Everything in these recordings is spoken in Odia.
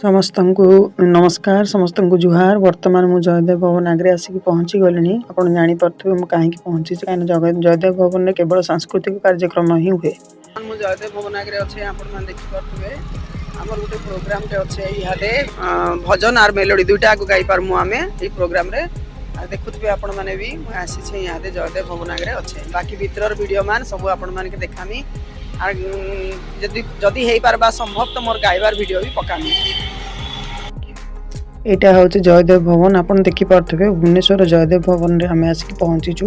ସମସ୍ତଙ୍କୁ ନମସ୍କାର, ସମସ୍ତଙ୍କୁ ଜୁହାର। ବର୍ତ୍ତମାନ ମୁଁ ଜୟଦେବ ଭବନ ଆଗରେ ଆସିକି ପହଞ୍ଚି ଗଲିଣି। ଆପଣ ଜାଣିପାରୁଥିବେ ମୁଁ କାହିଁକି ପହଞ୍ଚିଛି, କାହିଁକିନା ଜୟଦେବ ଭବନରେ କେବଳ ସାଂସ୍କୃତିକ କାର୍ଯ୍ୟକ୍ରମ ହିଁ ହୁଏ। ମୁଁ ଜୟଦେବ ଭବନ ଆଗରେ ଅଛି, ଆପଣମାନେ ଦେଖିପାରୁଥିବେ। ଆମର ଗୋଟେ ପ୍ରୋଗ୍ରାମଟେ ଅଛି ଇହାଦେ, ଭଜନ ଆର୍ ମେଲୋଡି ଦୁଇଟା ଆଗକୁ ଗାଇପାରମୁ ଆମେ ଏଇ ପ୍ରୋଗ୍ରାମରେ। ଆଉ ଦେଖୁଥିବେ ଆପଣମାନେ ବି, ମୁଁ ଆସିଛି ଇହାଦେ ଜୟଦେବ ଭବନ ଆଗରେ ଅଛେ। ବାକି ଭିତରର ଭିଡ଼ିଓ ମାନ ସବୁ ଆପଣମାନକେ ଦେଖାମି। ଆର୍ ଯଦି ଯଦି ହେଇପାରବା ସମ୍ଭବ ତ ମୋର ଗାଇବାର ଭିଡ଼ିଓ ବି ପକାମି। ଏଇଟା ହେଉଛି ଜୟଦେବ ଭବନ, ଆପଣ ଦେଖିପାରୁଥିବେ। ଭୁବନେଶ୍ୱର ଜୟଦେବ ଭବନରେ ଆମେ ଆସିକି ପହଞ୍ଚିଛୁ।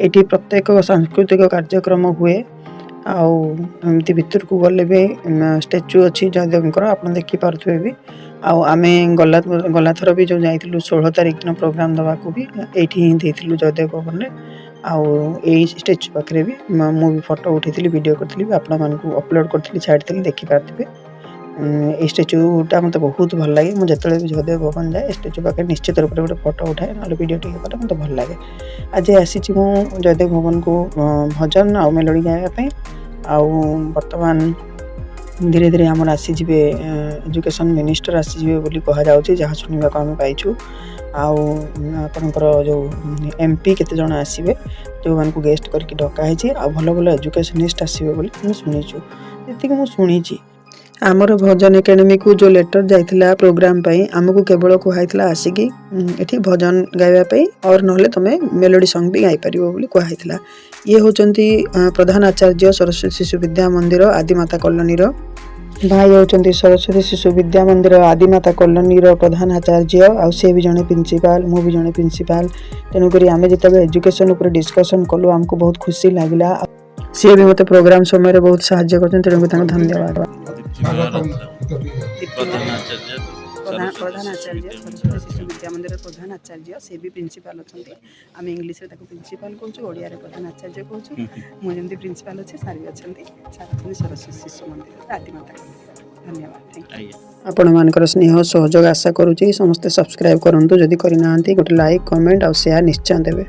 ଏଇଠି ପ୍ରତ୍ୟେକ ସାଂସ୍କୃତିକ କାର୍ଯ୍ୟକ୍ରମ ହୁଏ। ଆଉ ଏମିତି ଭିତରକୁ ଗଲେ ବି ଷ୍ଟାଚୁ ଅଛି ଜୟଦେବଙ୍କର, ଆପଣ ଦେଖିପାରୁଥିବେ ବି। ଆଉ ଆମେ ଗଲା ଗଲାଥର ବି ଯେଉଁ ଯାଇଥିଲୁ 16 ତାରିଖ ଦିନ ପ୍ରୋଗ୍ରାମ ଦେବାକୁ ବି, ଏଇଠି ହିଁ ଦେଇଥିଲୁ ଜୟଦେବ ଭବନରେ। ଆଉ ଏଇ ଷ୍ଟାଚୁ ପାଖରେ ବି ମୁଁ ବି ଫଟୋ ଉଠେଇଥିଲି, ଭିଡ଼ିଓ କରିଥିଲି ବି, ଆପଣମାନଙ୍କୁ ଅପଲୋଡ଼ କରିଥିଲି, ଛାଡ଼ିଥିଲି, ଦେଖିପାରୁଥିବେ। ଏଇ ଷ୍ଟାଚୁଟା ମୋତେ ବହୁତ ଭଲ ଲାଗେ। ମୁଁ ଯେତେବେଳେ ବି ଜୟଦେବ ଭବନ ଯାଏ, ଏ ଷ୍ଟାଚୁ ପାଖରେ ନିଶ୍ଚିତ ରୂପରେ ଗୋଟେ ଫଟୋ ଉଠାଏ, ନହେଲେ ଭିଡ଼ିଓ ଟିକେ କରେ, ମୋତେ ଭଲ ଲାଗେ। ଆଜି ଆସିଛି ମୁଁ ଜୟଦେବ ଭବନକୁ ଭଜନ ଆଉ ମେଲୋଡ଼ି ଗାଇବା ପାଇଁ। ଆଉ ବର୍ତ୍ତମାନ ଧୀରେ ଧୀରେ ଆମର ଆସିଯିବେ, ଏଜୁକେସନ୍ ମିନିଷ୍ଟର ଆସିଯିବେ ବୋଲି କୁହାଯାଉଛି, ଯାହା ଶୁଣିବାକୁ ଆମେ ପାଇଛୁ। ଆଉ ଆପଣଙ୍କର ଯେଉଁ ଏମ୍ପି କେତେ ଜଣ ଆସିବେ, ଯେଉଁମାନଙ୍କୁ ଗେଷ୍ଟ କରିକି ଡକା ହେଇଛି, ଆଉ ଭଲ ଭଲ ଏଜୁକେସନିଷ୍ଟ ଆସିବେ ବୋଲି ଆମେ ଶୁଣିଛୁ, ଯେତିକି ମୁଁ ଶୁଣିଛି। ଆମର ଭଜନ ଏକାଡେମୀକୁ ଯେଉଁ ଲେଟର୍ ଯାଇଥିଲା ପ୍ରୋଗ୍ରାମ ପାଇଁ, ଆମକୁ କେବଳ କୁହାହେଇଥିଲା ଆସିକି ଏଠି ଭଜନ ଗାଇବା ପାଇଁ, ଅର୍ ନହେଲେ ତୁମେ ମେଲୋଡ଼ି ସଙ୍ଗ ବି ଗାଇପାରିବ ବୋଲି କୁହାହେଇଥିଲା। ଇଏ ହେଉଛନ୍ତି ପ୍ରଧାନ ଆଚାର୍ଯ୍ୟ, ସରସ୍ୱତୀ ଶିଶୁ ବିଦ୍ୟା ମନ୍ଦିର, ଆଦିମାତା କଲୋନୀର। ଭାଇ ହେଉଛନ୍ତି ସରସ୍ୱତୀ ଶିଶୁ ବିଦ୍ୟା ମନ୍ଦିର, ଆଦିମାତା କଲୋନୀର ପ୍ରଧାନ ଆଚାର୍ଯ୍ୟ। ଆଉ ସିଏ ବି ଜଣେ ପ୍ରିନ୍ସିପାଲ, ମୁଁ ବି ଜଣେ ପ୍ରିନ୍ସିପାଲ। ତେଣୁକରି ଆମେ ଯେତେବେଳେ ଏଜୁକେସନ୍ ଉପରେ ଡିସ୍କସନ୍ କଲୁ, ଆମକୁ ବହୁତ ଖୁସି ଲାଗିଲା। ସିଏ ବି ମୋତେ ପ୍ରୋଗ୍ରାମ ସମୟରେ ବହୁତ ସାହାଯ୍ୟ କରିଛନ୍ତି, ତେଣୁକରି ତାଙ୍କୁ ଧନ୍ୟବାଦ। ପ୍ରଧାନ ଆଚାର୍ଯ୍ୟ। ପ୍ରଧାନ ସରସ୍ୱତୀ ପ୍ରଧାନ ଶିଶୁ ଆଚାର୍ଯ୍ୟ ବିଦ୍ୟା ସରସ୍ୱତୀ ଶିଶୁ ବିଦ୍ୟା ମନ୍ଦିରର ପ୍ରଧାନ ଆଚାର୍ଯ୍ୟ। ସେ ବି ପ୍ରିନ୍ସିପାଲ ଅଛନ୍ତି। ଆମେ ଇଂଲିଶରେ ତାକୁ ପ୍ରିନ୍ସିପାଲ କହୁଛୁ, ଓଡ଼ିଆରେ ପ୍ରଧାନ ଆଚାର୍ଯ୍ୟ କହୁଛୁ। ମୁଁ ଯେମିତି ପ୍ରିନ୍ସିପାଲ ଅଛି, ସାର୍ ବି ଅଛନ୍ତି। ସାର୍ ଅଛନ୍ତି ସରସ୍ୱତୀ ଶିଶୁ ମନ୍ଦିର, ଆଦିମାତା ମନ୍ଦିର। ଧନ୍ୟବାଦ, thank you. ଆଜ୍ଞା। ଆପଣମାନଙ୍କର ସ୍ନେହ ସହଯୋଗ ଆଶା କରୁଛି। ସମସ୍ତେ ସବସ୍କ୍ରାଇବ୍ କରନ୍ତୁ ଯଦି କରିନାହାନ୍ତି। ଗୋଟେ ଲାଇକ୍, କମେଣ୍ଟ ଆଉ ସେୟାର ନିଶ୍ଚୟ ଦେବେ।